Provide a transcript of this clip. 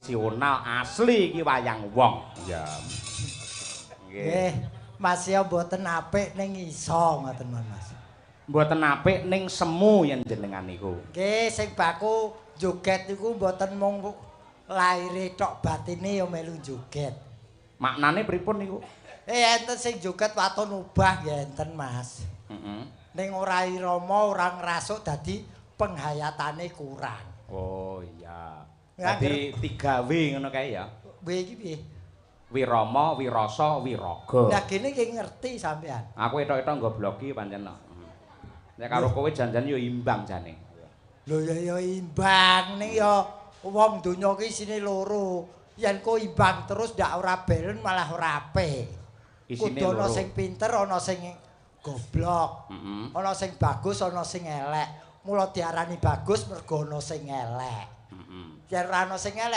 Nasional asli iki wayang wong. Ya. Nggih. Nggih, Mas ya mboten apik ning iso ngoten, Mas. Mboten apik ning semu yen jenengan niku. Nggih, sing baku joget niku mboten mung laire tok, batine ya melu joget. Maknane pripun niku? Eh, enten sing joget waton ubah ya enten, Mas. Heeh. Ning ora irama, ora ngrasuk, dadi penghayatane kurang. Oh iya. Ya, Dadi 3W ngono kae ya. W iki piye? Wirama, wirasa, wiraga. Lah gene ki ngerti sampean. Aku etok-etok ngobloki pancen kok. Nek karo kowe jan-jan yo imbang jane. Lho ya ya imbang, ning ya wong donya ki isine loro. Yen ko imbang terus ndak ora balen malah ora apik. Isine Kudu ana loro. sing pinter, ana sing goblok. Ana sing bagus, ana sing elek. Mula diarani bagus mergo ana sing elek. Heeh. Yen ora ana sing elek